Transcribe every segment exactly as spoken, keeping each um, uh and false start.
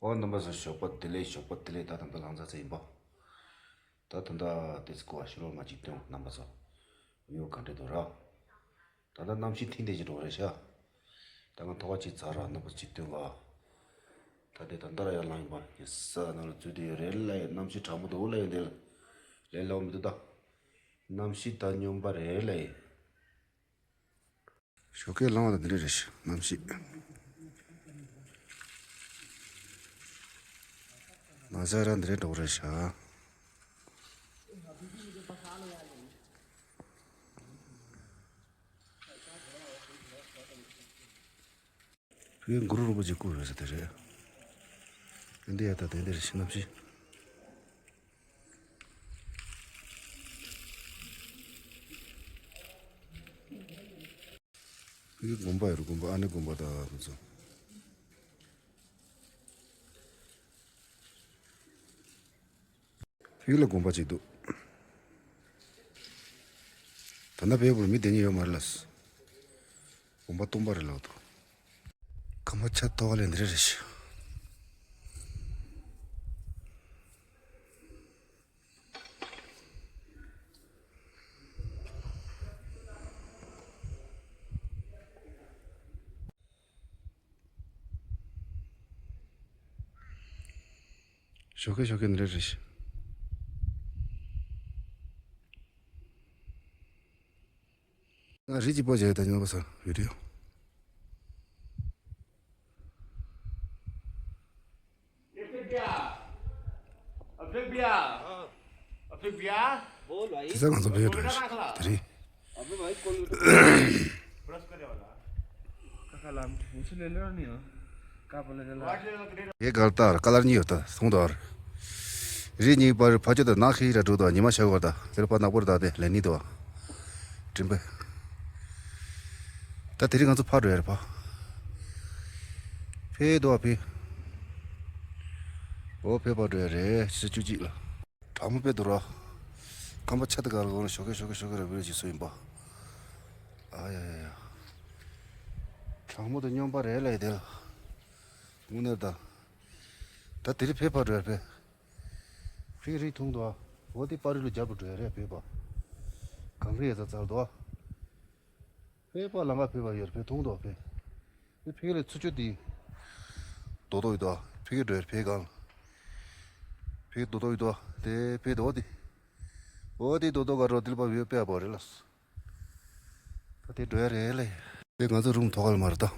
ཨོ་རྣམ་པ་ཚོ་ཞོགས་པ་བདེ་ལེགས། ཞོགས་པ་བདེ་ལེགས། ད་ད་ལྟ་ལྷ་སའི་མཚན་ཡིན་པ། ད་ད་ལྟ་དེ་ཚོ་གོ་བ་ཕྱི་ལོགས་མ་གཅིག་སྟོན་རྣམ་པ་ཚོ། ཡོད་ག་འདྲ་འདུག་ར། ད་ལྟ་གནམ་གཤིས་ཐིང་ཐིང་ཅིག་འགྲོ་རེད་ཤག་ད་ང་ཐོག་ཁ་ཅིག་ཚར་ར་རྣམ་པ་ཚོ་གཅིག་སྟོན་ག་ད་དེ་ད་ལྟ་ར་ཡར་ལངས་ཡིན་པ། ཡ་ས་ནང་ལ་འཛུལ་དུ་ཡོད་རེད་ལ། ཡ་གནམ་གཤིས་གྲང་མོ་འདུག་ལ། ཡ་འདི་ལ་ལས་སླ་བོ་མི་འདུག་ད། གནམ་གཤིས་ད་སྙོམས་པ་རེད་ལ། ཡ། ཞོགས་ཀས་ལངས་པ་ད་འདི་འདྲ་རེད་ཤག་གནམ་གཤིས། ལྷ་ས་ར་འདི་འདྲ་འགྲོ་གི་རེད་ཤག་ཕ་གིའི་གུ་རུ་རིན་པོ་ཆེ་སྐུ་ཡོད་ས་དེ་རེད། འདི་ཡ་ད་དེ་འདི་རེད་ཤག་གནམ་གཤིས། ཕ་གིའི་དགོན་པ་ཡོད་རེད། དགོན་པ། ཨ་ནི་དགོན་པ་དང་དེ་ཚོ། ཕ་གི་ལ་དགོན་པ་གཅིག་འདུག་ད་ལྟ་བོད་པར་མི་བསྡད་མཁན་ཡོད་མ་རེད་ལ། དགོན་པ་སྟོང་པ་རེད་ལབ་འདུག་ཁམས་པ་ཆ་ཐོག་ལས་འདི་རེད་རེད་ཤག་ཞོགས་ཀས་ཞོགས་ཀས་འདི་འདྲ་རེད། ང་རི་གཅིག་པོ་བྱས་ད་ཉོ་བ་ས་བི་ཌི་ཡོ། དེ་ཚོ་ང་ཚོ་བོད་འགྲོ་ཡ་རེད་དེ་རིང་། ཡེ་གལ་ཏར་ཀ་ལར་གཉིས་ཡོད་ད་སོང་དོར། རི་གཉིས་བར་ཕ་ཆོས་དང་ནག་ཤི་ར་འགྲོ་དོ། ཉི་མ་ཤར་བར་ད་དེར་ཕ་ནག་པོར་ད་དེ་ལེ་ནི་དོ། དྲིན་པས། ད་དེ་རིང་ང་ཚོ་ཕར་འགྲོ་ཡ་རེད་ཕ། ཕེ་དོ་ཕེ། འོ་ཕེ་ཕར་འགྲོ་ཡ་རེད་ཕྱི་ཚེས་བཅུ་གཅིག་ལ། གྲང་མོ་དཔེ་འདུག་ར། ཁམས་པ་ཆ་དེ་ག་ར་གོ་ན་ཞོགས་ཀས་ཞོགས་ཀས་ཞོགས་ཀས་ར་བི་ར་ཅིག་སུ་ཡིན་པ། ཨ་ཡ་ཡ་ཡ། གྲང་མོ་དང་སྙོམས་པ་རེད་ལ་ཡི་དེ་ལ། དངོས་གནས་ད། ད་དེ་རིང་ཕེ་ཕར་འགྲོ་ཡ་ཕེ། ཕེ་རི་ཐུང་དོ། འོ་དེ་པར་རི་ལ་རྒྱབ་ལ་འགྲོ་ཡ་རེད་ཕེ་པ། གངས་རི་ཡ་ཚ་ཚར་དོ། ཕེ་པ་ལང་ཀ་ཕེ་པ་ཡོད་ཕེ་ཐུང་དོ་ཕེ། དེ་ཕེ་ལ་ཚུ་ཆུ་དེ། རྡོ་རྡོ་ཡོད་དོ། ཕེ་གི་འགྲོ་ཡ་ཕེ་གང་། ཕེ་རྡོ་རྡོ་ཡོད་དོ། དེ་ཕེ་དོ་དེ། འོ་དེ་རྡོ་རྡོ་ག་རོ་དེ་ལ་པ་བེ་པེ་ཨ་པོ་རེད་ལ། ད་དེ་འགྲོ་ཡ་རེད་ལེ། དེ་ང་ཚོ་རུམ་ཐོག་ཁ་ལ་མ་རེད་ད།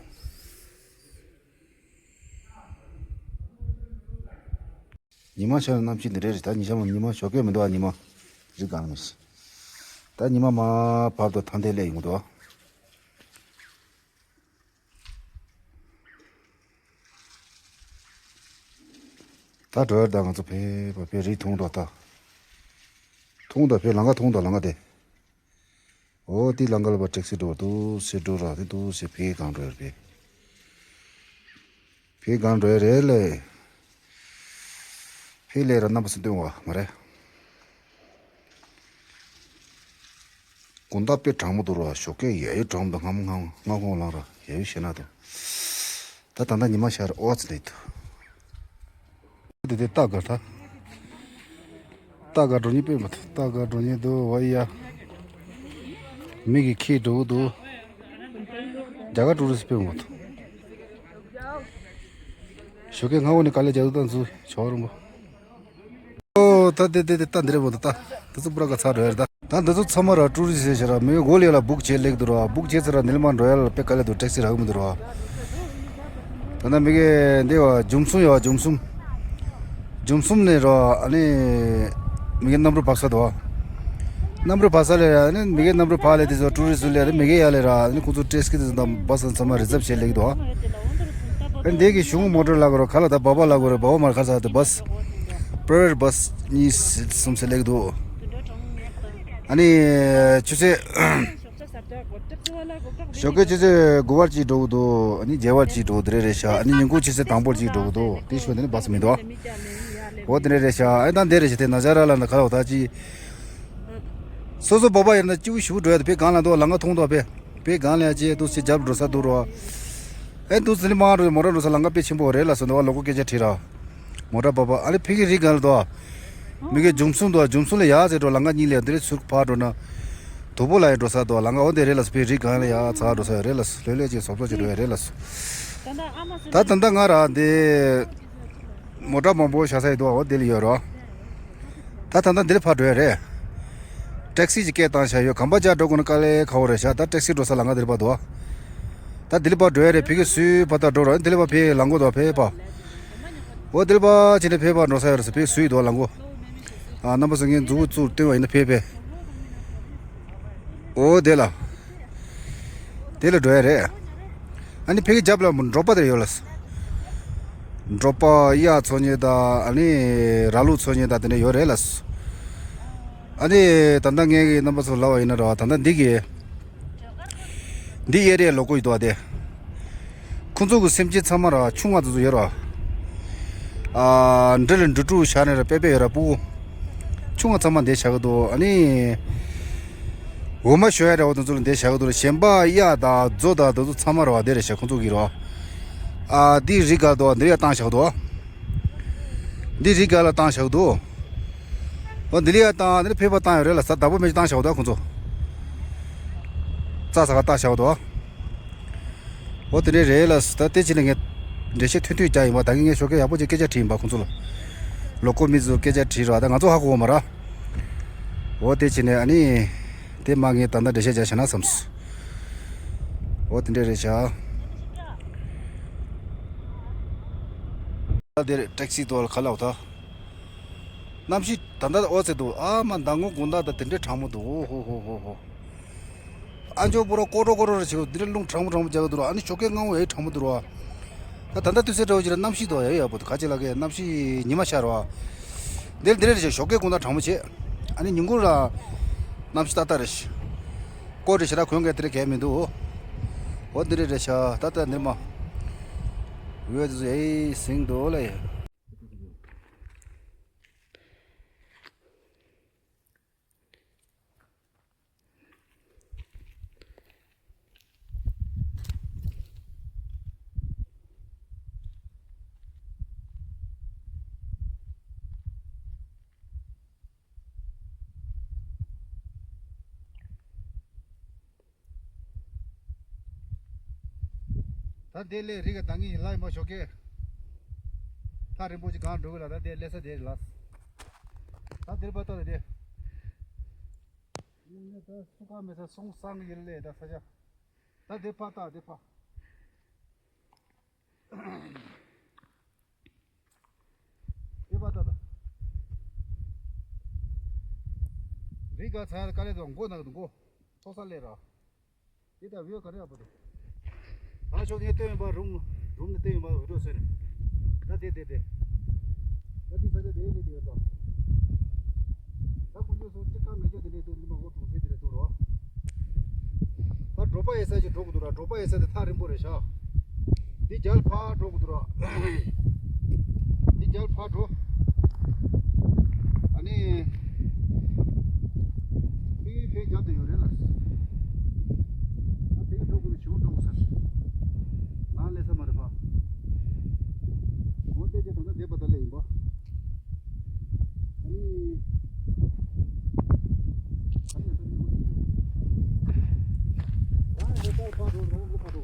ཉི་མ་ཤར་གནམ་གཤིས་འདི་འདྲ་རེད་ད། ཉི་ཤར་མ་ཉི་མ་ཞོགས་ཀས་མི་འདུག་ཨ། ཉི་མ་རི་སྒང་ནས་ད་ཉི་མ་མ་བབས་དོ་ཐང་དེ་ལས་ཡོང་གི་འདུག་ཨ། ད་འགྲོ་ཡར་ད་ང་ཚོ་ཕེ་ཕ་ཕེ་རི་ཐུང་དོ་ད། ཐུང་དོ་ཕེ་ལང་ཀ་ཐུང་དོ་ལང་ཀ་དེ། འོ་དེ་ལང་ཀ་ལ་པ་ཊེག་སི་འགྲོ་འདུག་སེ་འགྲོ་ར་དེ་འདུག་སེ་ཕེ་གང་འགྲོ་ཡར་ཕེ། ཕེ་གང་འགྲོ་ཡ་རེད་ལེ། ཕེ་ལས་ར་རྣམ་པ་སུ་སྟོན་བ་མ་རེད། དགོང་དག་དཔེ་གྲང་མོ་འདུག་ར། ཞོགས་ཀས་ཡ་ཡོད་གྲང་མོ་འདུག་སྔ་མོ་སྔ་མོ་སྔ་དགོང་ལངས་ར་ཡ་ཡོད་ཞེ་ན་འདུག་ད་ད་ལྟ་ཉི་མ་ཤར་ཨོ་ཙི་ལེ་འདུག་དེ་དེ་ལྟ་གར་ད། ལྟ་གར་འགྲོ་ཉེན་དཔེ་མ་ཐུབ། ལྟ་གར་འགྲོ་ཉེན་འདུག་བ་ཡ། མི་གི་ཁྱི་འགྲོ་གི་འདུག་རྒྱ་གར་ཊུ་རི་སི་དཔེ་མ་ཐུབ། ཞོགས་ཀས་སྔ་བོ་ནས་དཀའ་ལས་རྒྱག་འདུག་ད་འཛུལ་ཆོག་རུང་བོ། ཨོ་ད་དེ་དེ་དེ་ལྟ་འདི་རེད་མོ་ད་ད། དེ་ཚོ་པུ་ར་ག་ཚར་འགྲོ་ཡ་རེད་ད། ད་འདི་ཚོ་ཚང་མ་ར་ཊུ་རི་སི་ཟེར་ཤ་ར་མི་མགོ་ལས་ལ་བུག་བྱེད་ལེགས་འདུག་ར། བུག་བྱེད་ཚེ་ར་ནིལ་མ་འགྲོ་ཡ་ལ་དཔེ་དཀའ་ལས་འདུག་ཊེག་སི་རག་གི་མི་འདུག་ར། ད་ནི་མི་གེ་འདི་བ་ཇུམ་སུམ་ཡོད་བ། ཇུམ་སུམ། ཇུམ་སུམ་ནས་ར་ཨ་ནི་མི་གེ་གནམ་གྲུ་བབས་ས་འདུག་བ། གནམ་གྲུ་བབས་ས་ལས་ར་ཨ་ནི་མི་གེ་གནམ་གྲུ་བབས་ལས་དེ་ཚོ་ཊུ་རི་སི་ལས་ར་མི་གེ་ཡ་ལས་ར་ཨ་ནི་ཁོང་ཚོ་ཊེག་སི་དེ་ཚོ་དང་བ་ས་ཚང་མ་རི་ཛབ་བྱེད་ལེགས་འདུག་བ། ཨ་ནི་འདི་གི་གཞུང་མོ་ཊར་ལ་གོ་ར་ག་ལ་ད་བ་བ་ལ་གོ་ར་བ་བ་མ་ར་ག་ས་དེ་བ་ས་པ་རའི་ཝེཊ་བ་ས་གཉིས་གསུམ་ཟེར་ལེགས་འདུག་ཨ་ནི་ཆུ་ཚོད། ཞོགས་ཀའི་ཆུ་ཚོད་དགུ་པར་གཅིག་འགྲོ་གི་འདུག་ཨ་ནི་བརྒྱད་པར་གཅིག་འགྲོ་གི་འདུག་དེ་རེད་རེད་ཤག་ཨ་ནི་ཉིན་གུང་ཆུ་ཚོད་དང་པོར་གཅིག་འགྲོ་གི་འདུག་དེ་ཞོགས་དེ་ནི་བ་ས་མི་འདུག་འོ་དེ་རེད་རེད་ཤག་ཨ་ནི་ད་འདི་རེད་ཤག་དེ་ན་ཇ་ར་ལ་ན་ཁ་ལ་འོ་ད་ཅི། སོ་སོ་བོད་པ་ཡིན་ན་སྐྱིད་པོ་ཞུ་འགྲོ་ཡ་དེ་བོད་སྒང་ལ་འདུག་ལམ་ཁ་མཐོང་འདུག་བོད་བོད་སྒང་ལ་ཡ་ཅི་འདུག་སེ་རྒྱབ་འགྲོ་ས་འདུག་རོ། ཨེ་འདུག་ཟི་ནི་མང་འགྲོ་མོ་ར་འགྲོ་ས་ལམ་ཁ་དཔེ་ཆེན་པོ་རེད་ལ་སོ་འདུག་ལོ་ཀོ་སྐད་ཆ་དྲིས་ར། མོ་ཊ་པ་པ་ཨ་ལེ་ཕ་གི་རི་ག་ལ་དོ། མི་གི་འཇུམ་སུམ་དོ། འཇུམ་སུམ་ལ་ཡ་ཟེར་འགྲོ། ལམ་ཁ་གཉིས་ལས་འདི་རེ་ཚུར་ཕར་འགྲོ་ན། དོ་པོ་ལ་ཡ་འགྲོ་ས་དོ། ལམ་ཁ་འོ་དེ་རེད་ལ། ཕ་གི་རི་ག་ལ་ཡ་ཚ་འགྲོ་ས་རེད་ལ། ལྷོད་ལྷོད་ཅིག་སོབ་སོབ་ཅིག་འགྲོ་ཡ་རེད་ལ། ད་ད་ལྟ་ང་ར་འདི་མོ་ཊ་མང་པོ་བཞག་ས་ཡི་དོ། འོ་དེ་ལ་ཡོད་རོ། ད་ད་ལྟ་འདི་ལ་ཕར་འགྲོ་ཡ་རེད། ཊེག་སི་ཅིག་སྐད་བཏང་བཞག་ཡོད། གམ་པ་ཅག་འགྲོ་དགོས་ན་དཀའ་ལས་ཁག་པོ་རེད་ཤག་ད་ཊེག་སི་འགྲོ་ས་ལམ་ཁ་འདི་ལ་ཕར་དོ། ད་འདི་ལ་ཕར་འགྲོ་ཡ་རེད། ཕ་གི་སུའི་ཕར་ད་འགྲོ་རོགས། འདི་ལ་ཕར་ཕེབས། ལམ་གོ་དོ་ཕེབས་པ། འོ་འདི་ལ་ཕར་ཕྱིན་ནས་ཕེབས་པ་འགྲོ་ས་ཡོད་རེད་ཟེར། ཕ་གི་སུའི་དོ་ལམ་གོ། ཨ་རྣམ་པ་ཚོ་ངས་མཛུབ་གུ་བཙུགས་སྟོན་པ་ཡིན་ན་ཕེབས་ཕེབས། འོ་དེ་ལ། དེ་ལ་འགྲོ་ཡ་རེད། ཨ་ནི་ཕ་གི་རྒྱབ་ལ་འབྲོག་པ་དེ་ཡོད་ལ། འབྲོག་པ་གཡག་འཚོ་མཁན་དང་ཨ་ནི་ར་ལུག་འཚོ་མཁན་དང་དེ་འདྲ་ཡོད་རེད་ལ། ཨ་ནི་ད་ལྟ་ངས་ཀྱི་རྣམ་པ་ཚོ་ལབ་པ་ཡིན་ན་ར། ད་ལྟ་འདི་གི་འདི་ཨེ་རི་ཡ་ལོ་ཀོ་ཡི་དོ་དེ། ཁོང་ཚོ་གི་སེམས་ཅན་ཚང་མ་ར་ཆུང་བ་དེ་ཚོ་ཡོད་ར། ཨ་འབྲི་ལ་འབྲི་ཕྲུག་བཞག་ནས་ར་པེ་པེ་ཡོད་ར། ཕྲུ་གུ་ཆུང་བ་ཚང་མ་འདི་བཞག་གི་འདུག་ཨ་ནི་འོ་མ་བཞོ་ཡ་ར་འོ་དེ་ཚོ་ལ་འདི་བཞག་གི་འདུག་གཞན་པ་གཡག་དང་མཛོ་དང་དེ་ཚོ་ཚང་མ་ར་བ་འདི་རེད་ཤག་ཁོང་ཚོ་གི་ར། ཨ་འདི་རི་ག་དོ། འདི་ཡ་བཏང་བཞག་འདུག་འདི་རི་ག་ལ་བཏང་བཞག་འདུག་འོ་འདི་ལ་ཡ་བཏང་། འདི་ནི་ཕེབས་པ་བཏང་ཡོད་རེད་ལ། ས་བདག་པོ་མེད་ཅིག་བཏང་བཞག་འདུག་ཁོང་ཚོ་རྩྭ་ཟ་ག་བཏང་བཞག་འདུག་འོ་དེ་འདྲས་རེད་ལ། ད་དེ་ཕྱིན་ནས་ངས་འགྲེལ་བཤད་ཐུང་ཐུང་རྒྱག་ཡིན་པ། ད་གིན་ངས་ཞོགས་ཀས་ཡག་པོ་ཅིག་སྐད་ཆ་དྲིས་ཡིན་པ་ཁོང་ཚོ་ལ། ལོ་ཀོ་མི་ཚོ་སྐད་ཆ་དྲིས་ར། ད་ང་ཚོ་ཧ་གོ་གི་མ་ར། འོ་དེ་ཕྱིན་ནས་ཨ་ནི་དེ་མ་ངས་ད་ལྟ་འགྲེལ་བཤད་རྒྱག་བྱས་ན་བསམས། འོ་དེ་འདྲས་རེད་ཤག་ད་དེར་ཊེག་སི་དོ་ལ་ཁ་ལག་ད། གནམ་གཤིས་ད་ལྟ་འོ་ཙེ་འདུག་ཨ་མ་མདང་དགོང་དགོང་དག་ད་དེ་འདྲས་གྲང་མོ་འདུག་འོ་ཧོ་ཧོ་ཧོ་ཧོ། ཨ་མཆོག་པོ་ར་ཀོ་རོ་ཀོ་རོ་ར་བྱེད། འདི་ར་རླུང་གྲང་མོ་གྲང་མོ་རྒྱག་གི་འདུག་ར། ཨ་ནི་ཞོགས་ཀས་སྔ་བོ་ཡ་གྲང་མོ་འདུག་ར། ད་ད་ལྟ་དུས་ཚོད་འདྲ་བོ་ཅིག་ལ་གནམ་གཤིས་དོ་ཡ་ཡག་པོ་འདུག་ག་ཅི་ལ་གས་གནམ་གཤིས་ཉི་མ་ཤར་བ། འདིར་འདི་རེད་ཤག་ཞོགས་ཀས་དགོང་དག་གྲང་མོ་བྱེད། ཨ་ནི་ཉིན་གུང་ར་གནམ་གཤིས་ཏག་ཏག་རེད་ཤག་ཀོ་རེ་ཞེ་དྲག་གོན་མཁན་དེ་རེད་གས་མི་འདུག་འོ་འདི་རེད་རེད་ཤག་ད་ལྟ་འདིར་མ། འོད་དེ་ཚོ་ཡ་ཟིང་འདུག་ལ་ཡ། ད་དེ་ལས་རི་ག་ད་ངས་ལ་ཡིན་པ་ཞོགས་ཀས། ཐག་རིང་པོ་ཅིག་གང་འགྲོ་གི་ལ། ད་དེ་ལས་ས་དེ་རེད་ལ། ད་དེར་པ་ད་ད་དེ། ངས་ད་སུ་ག་མེད་ས་སོང་སང་ཡིན་ལས་ད་ས་ཆ། ད་དེ་ཕ་ད་དེ་ཕ། དེ་ཕ་ད་ད། རི་ག་ཚ་ཡ་དཀའ་ལས་དང་མགོ་ནག་དང་མགོ། ཐོག་ས་ལས་ར། དེ་ད་བིའུ་ག་རེ་ཡག་པོ་འདུག་ད་ཤོག་ངས་སྟོན་ཡོད་པ་རུམ། རུམ་ནས་སྟོན་ཡོད་པ་བི་ཌིའོ་བཟོས་ནས། ད་དེ་དེ་དེ། ད་དེ་ས་ཆ་དེ་ནས་དེ་ཡོད་ད། ད་ཁོང་ཚོ་སོ་གཅིག་ཀ་མེད་ཅོ་དེ་འདྲས་དེ་འདི་མ་གོ་གྲོང་གསེབ་དེ་འདྲས་འདུག་རོ། ད་འབྲོག་པ་ཡོད་ས་ཅིག་འགྲོ་དགོས་འདུག་ར། འབྲོག་པ་ཡོད་ས་དེ་ཐག་རིང་པོ་རེད་ཤག་འདི་རྒྱལ་ཕར་འགྲོ་དགོས་འདུག་ར། འདི་རྒྱལ་ཕར་འགྲོ། ཨ་ནི། ཕི་ཕི་རྒྱབ་དུ་ཡོད་རེད་ལ། ད་ཕི་འགྲོ་དགོས་ན་ཞུ་འགྲོ་དགོས་ས་རེད། ང་སླེབས་ས་མ་རེད་ཕ། འོ་དེ་རྗེས་ད་ལྟ་བསྡད་པ་ད་ལས་ཡིན་པ། ཨ་ནི། ཨ་ནི་ད་ནི་འོ་དེ། ད་ནི་ད་ཕར་འགྲོ་རང་ལ་ཕར་འགྲོ།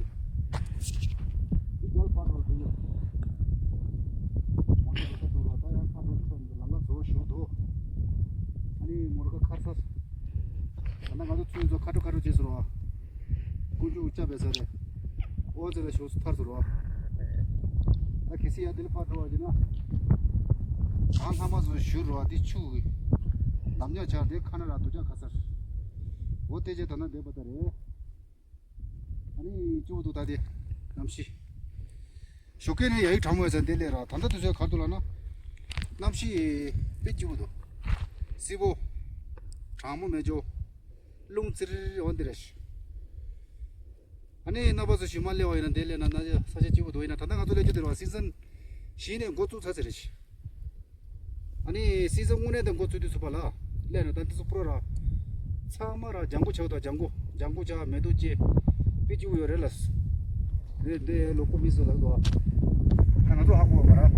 འདི་རྒྱལ་ཕར་འགྲོ་དེ་ཡོད། མོ་ཊ་འགྲོ་ས་འགྲོ་ར། ད་ཡང་ཕར་འགྲོ་ཚོ་ལམ་ཁ་བཟོ་ཞུ་འདུག་ཨ་ནི་མོ་ཊ་ཁ་ཁར་ས། ད་ལྟ་ང་ཚོ་ཚུན་ཚོད་ཁ་དྲོ་ཁ་དྲོ་བྱས་སོང་ར། ཀུན་སྤྱོད་བཅའ་བའི་ས་རེད། ཨོ་ཙེ་ལ་ཞོགས་སུ་ཐར་སོང་ར། ད་གལ་སྲིད་ཡ་དེ་ལ་ཕར་འགྲོ་བ་ཡིན་ན། གང་ལྷག་མ་བཟོ་ཞུ་ར། དེ་ཆུ་གི་འདམ་ཉག་ཆགས་དེ་ཁ་ན་ར་དུ་ཅག་ཁ་སར། འོ་དེ་རྗེས་ད་ན་བསྡད་པ་ད་རེད། ཨ་ནི་སྐྱིད་པོ་འདུག་ད་དེ་གནམ་གཤིས། ཞོགས་ཀས་ནས་ཡ་ཡིག་གྲང་མོ་ཡོད་ས་འདི་ལས་ར། ད་ལྟ་དུས་ཚོད་ག་རེ་འདུག་ལབ་ན། གནམ་གཤིས་དཔེ་སྐྱིད་པོ་འདུག་བསིལ་པོ། གྲང་མོ་མེད་ཅོ། རླུང་ཙིར་འོ་འདི་རེད། ཨ་ནི་རྣམ་པ་ཚོ་ཞུ་མ་སླེབས་པ་ཡིན་ན་འདི་སླེབས་ན་ན་ས་ཆ་སྐྱིད་པོ་འདུག་ཡིན་ན་ད་ལྟ་ང་ཚོ་སླེབས་རྒྱུ་དེ་རེད་བ། སི་ཛན་བཞི་ནས་འགོ་བཙུགས་ཚར་ཚར་རེད། ཨ་ནི་སི་ཛན་དངོས་གནས་དེ་འགོ་བཙུགས་དུས་ཚོད་པ་ལ་སླེབས་ན་ད་འདི་ཚོ་པུ་ར་ར། ཚང་མ་ར་ལྗང་གུ་ཆགས་འདུག་ལྗང་གུ་ལྗང་གུ་ཆགས་མེ་ཏོག་སྐྱེས། དཔེ་སྐྱིད་པོ་ཡོད་རེད་ལ། འདི་འདི་ལོ་ཀོ་མི་ཚོ་ལ་འདུག་ད་ང་ཚོ་ཧ་གོ་བ་མ་ར།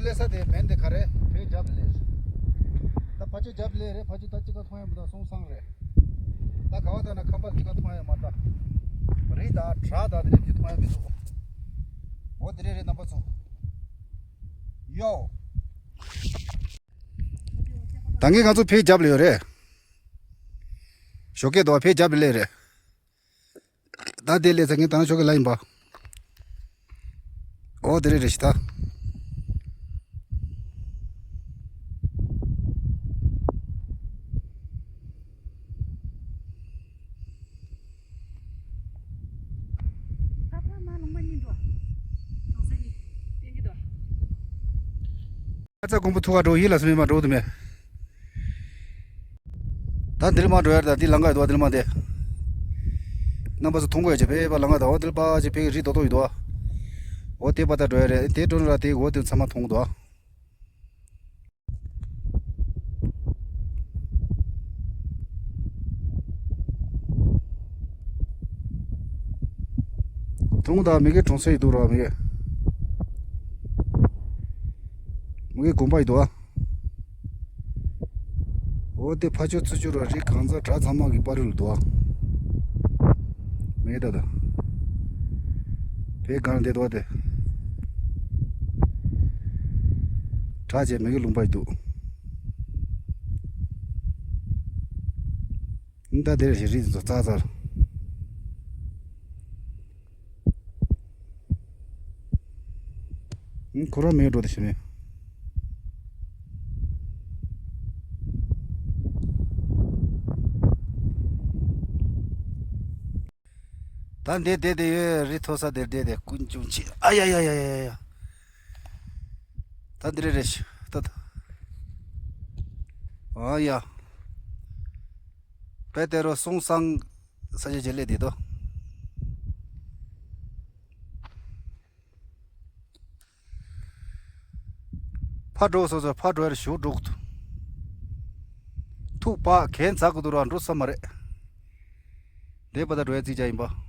སླེབས་ས་དེ་མེད་འདི་ག་རེད། བོད་རྒྱབ་ལ་སླེབས། ད་ཕ་ཆོས་རྒྱབ་ལ་སླེབས་རེད། ཕ་ཆོས་ད་ཅི་ག་མཐོང་ཡ་མི་འདུག་སོང་སང་རེད། ད་ག་བ་ད་ན་ཁམས་པ་ཅི་ག་མཐོང་ཡ་མ་ད། རི་དང་བྲག་དང་དེ་འདྲ་ཅི་མཐོང་ཡ་མི་འདུག་འོ་དེ་རེད་རེད་རྣམ་པ་ཚོ། ཡོ། ད་ངས་ང་ཚོ་བོད་རྒྱབ་ལ་ཡོད་རེད། ཞོགས་ཀས་དོ་བོད་རྒྱབ་ལ་སླེབས་རེད། ད་དེ་ལས་ཚ་ངས་ད་ན་ཆོག་གི་ལ་ཡིན་པ། ཨོ་དེ་རེད་རེད་ཤི་ད། ཨ་ཙ་ཀོང་པོ་ཐུག་ག་འགྲོ་ཡིད་ལ་སུ་མེད་མ་འགྲོ་དུ་མེད། ད་འདིར་མ་འགྲོ་ཡར་ད་འདི་ལང་ག་ཡོད་དོ་འདིར་མ་དེ། རྣམ་པ་ཚོ་མཐོང་གོ་ཡ་ཆེ་བེ་བ་ལང་ག་ད་འོ་འདིར་པ་ཆེ་བེ་རི་དོ་དོ་ཡོད་དོ། འོ་དེ་པ་ད་འགྲོ་ཡ་རེད་དེ་འགྲོ་ན་ར་དེ་འོ་དེ་ཚང་མ་མཐོང་དོ། དུང་དང་མི་གེ་གྲོང་ཚོ་ཡི་འདུག་ར་མི་གེ། མི་གེ་དགོན་པ་ཡི་འདུག་ཨ། འོ་དེ་ཕ་ཆོས་ཚུ་ཆོས་ར་རི་གང་ཚ་གྲ་ཚང་མ་གི་པ་རུ་ལ་འདུག་ཨ། མི་གེ་ད་ད། བེ་གང་དེ་འདུག་ཨ་དེ། གྲ་ཆེ་མི་གེ་ལུང་པ་ཡི་འདུག་ད་དེར་ཞིག་རིགས་ཚོ་ཙག་ཙག་ཁོ་རང་མེད་འགྲོ་དེ་ཞིག་མེད། ད་འདི་བསྡད་དེ་ཡོད་རི་མཐོ་ས་དེར་བསྡད་དེ་ཀུན་འབྱུང་ཆེ་ཨ་ཡ་ཡ་ཡ་ཡ་ཡ། ད་འདི་རེ་རེ་ཤི་ད་ད། ཨ་ཡ། པེ་ཏེ་རོ་སུང་སང་ས་ཆ་ཅེ་ལེ་དེ་དོ། ཕ་འགྲོ་སོ་སོ་ཕ་འགྲོ་ཡར་ཞུ་འགྲོ་གི་འདུག་ཐུག་པ་གན་ཚ་གི་འདུག་ར་འགྲོ་ས་མ་རེད། འདས་པ་ད་འགྲོ་ཡ་རྩིས་བྱ་ཡིན་པ།